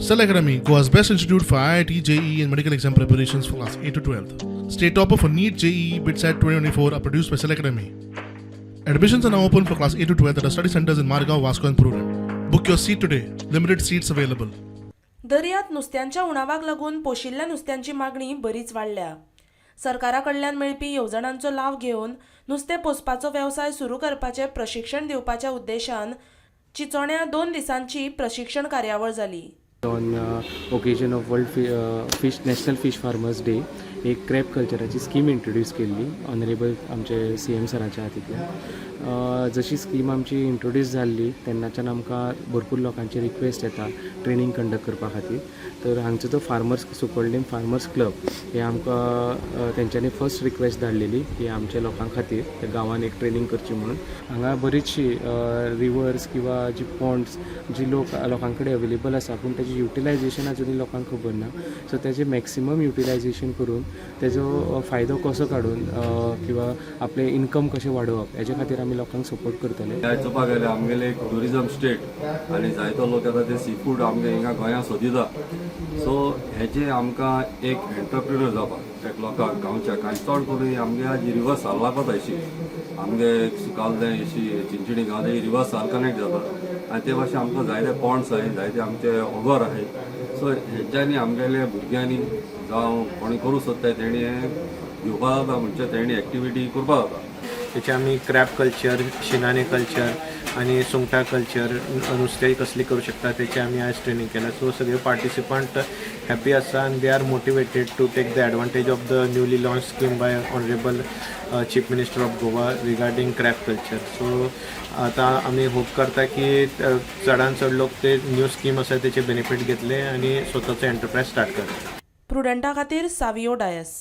Cell Academy, Goa's best institute for IIT, JEE, and medical exam preparations for class 8 to 12. State topper for NEET, JEE, BITSAT 2024 are produced by Cell Academy. Admissions are now open for class 8 to 12 at our study centers in Margao, Vasco, and Prudent. Book your seat today. Limited seats available. दर्यांत नुस्त्यांच्या उणावाक लागून पोशिल्ल्या नुस्त्यांची मागणी बरीच वाडल्या. सरकारा कडल्यान मेळपी येवजणांचो लाव घेवन नुस्तें पोसपाचो वेवसाय सुरू करपाचें प्रशिक्षण दिवपाच्या उद्देशान चिचोण्या 2 दिसांची प्रशिक्षण कार्यावळ जाली. On occasion of World Fish National Fish Farmers Day एक क्रॅब कल्चराची स्कीम इंट्रोड्यूस केल्ली ऑनरेबल आमचे सीएम सराच्या हातींतल्यान. जशी स्कीम आमची इंट्रोड्यूस जाल्ली तेन्नाच्यान आमकां भरपूर लोकांची रिक्वेस्ट येता ट्रेनींग कंडक्ट करपा खातीर. तर हांगचो जो फार्मर्स सुकोल्डीम फार्मर्स क्लब हे आमकां तेंच्यांनी फर्स्ट रिक्वेस्ट धाडलेली की आमच्या लोकां खातीर त्या गांवान एक ट्रेनींग करची म्हणून. हांगा बरीचशी रिवर्स किंवा जी पॉन्ड्स जी लोक लोकां कडेन अवेलेबल आसा, पूण तेजें युटिलायझेशन अजुनूय लोकांक खबर ना. सो तेजें मॅक्सिमम युटिलायझेशन करून तेजो फायदो कसो काडून किंवा आपलें इन्कम कशें वाडोवप हेजे खातीर आमी लोकांक सपोर्ट करतले. ह्या चोवपाक गेल्यार आमगेले एक ट्युरिजम स्टेट आनी जायतो लोक येता, ते सी फूड आमगे हिंगा गोंया सोदिता. सो हेजे आमकां एक एंटरप्रिनर जावपाक एक लोकांक गांवच्या, आनी चड करून आमगे जी रिवर साल्लाक वता, अशी आमगे सुकालदें, अशी चिंचणी गांव, रिवर साल कनेक्ट जाता आनी ते भाशेन आमकां जायते पॉन्ड्स आहाय, जायते आमचे ओगोर आहाय. सो हेंच्यांनी आमगेले भुरग्यांनी जावं कोणी करूं सोदताय तेणी हें घेवपा जाता, म्हणजे तेणी एक्टिविटी करपा जाता. तेचे आमी क्रॅब कल्चर, शिनाणे कल्चर आनी सुंगटां कल्चर, नुस्तें कसली करूं शकता तेचे आमी आयज ट्रेनींग केलां. सो सगळे पार्टिसिपंट हॅपी आसा आनी they are motivated to take the advantage of the newly launch scheme by Honourable Chief Minister of Goa regarding crab culture. So आतां आमी होप करता की चडान चड लोक ते न्यू स्कीम आसा तेचे बेनिफीट घेतले आनी स्वताचो एंटरप्रायज स्टार्ट करतले. प्रुडंटा खातीर सावियो डायस.